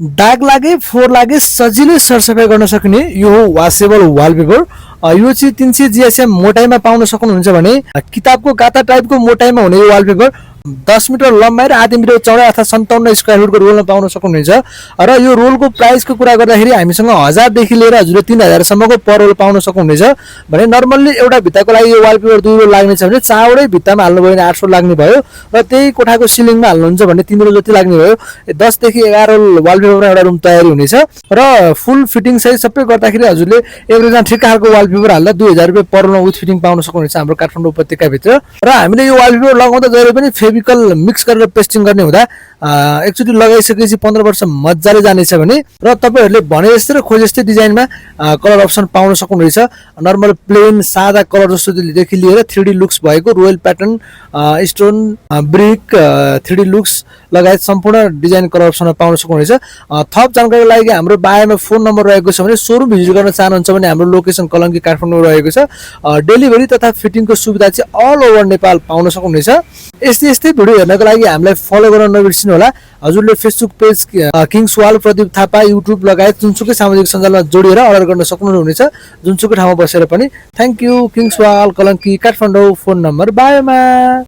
दाग लागे फोहोर लागे सजिलै सरसफाइ गर्न सक्ने यो हो वासेबल वालपेपर। यो चाहिँ 300 जीएसएम मोटाइमा पाउन सक्नुहुन्छ भने किताबको गाता टाइपको मोटाइमा हुने यो वालपेपर 10 मिटर लम्बाइ र आधी मिटर चौडाइ अर्थात् 57 स्क्वायर फिटको रोलमा पाउन सक्नुहुनेछ। र यो रोलको प्राइसको कुरा गर्दाखेरि हामीसँग 1000 देखि लिएर हजुरले 3000 सम्मको पर रोल पाउन सक्नुहुनेछ। भने नर्मल्ली एउटा भित्ताको लागि यो वालपेपर 2 रोल लाग्ने छ भने चावडै भित्तामा हाल्नुभयो भने 800 लाग्ने भयो र त्यही कोठाको सिलिङमा हाल्नुहुन्छ भने 3 रोल जति लाग्ने भयो। 10 देखि 11 रोल वालपेपरमा एउटा रुम तयारी हुनेछ र फुल फिटिङ सहित सबै गर्दाखेरि हजुरले एभरेजमा ठिक खालको वालपेपर हाल्दा 2000 रुपैयाँ पर रोलमा विथ फिटिङ पाउन सक्नुहुनेछ हाम्रो काठमाडौँ उपत्यका भित्र। र हामीले यो वालपेपर लगाउँदा जहिले पनि फेभिकल मिक्स गरेर पेस्टिङ गर्ने हुँदा एकचोटि लगाइसकेपछि 15 वर्ष मजाले जानेछ भने र तपाईहरुले भने जस्तै र खोजे जस्तै डिजाइनमा कलर अप्सन पाउन सक्नुहुनेछ। नर्मल प्लेन सादा कलर जस्तो देखि लिएर 3D लुक्स भएको royal pattern stone brick 3D looks लगायत सम्पूर्ण डिजाइन कलर अप्सनमा पाउन सक्नुहुनेछ। थप जानकारीको लागि हाम्रो बायोमा फोन नम्बर रहेको छ भने सोरुम भिजिट गर्न चाहनुहुन्छ भने हाम्रो लोकेसन कलङ्की काठमाडौँ रहेको छ। डेलिभरी तथा फिटिङको सुविधा चाहिँ अल ओभर नेपाल पाउन सक्नुहुनेछ। यस्तै यस्तै भिडियो हेर्नको लागि हामीलाई फलो गर्न नबिर्सिनु होला। हजुरले Facebook page Kings Wall Pradeep Thapa YouTube लगायत जुनसुकै सामाजिक सञ्जालमा जोडिएर अर्डर गर्न सक्नुहुनेछ जुनसुकै ठाउँमा बसेर पनि। Thank you. King's Wall Kalanki Kathmandu phone number बायोमा।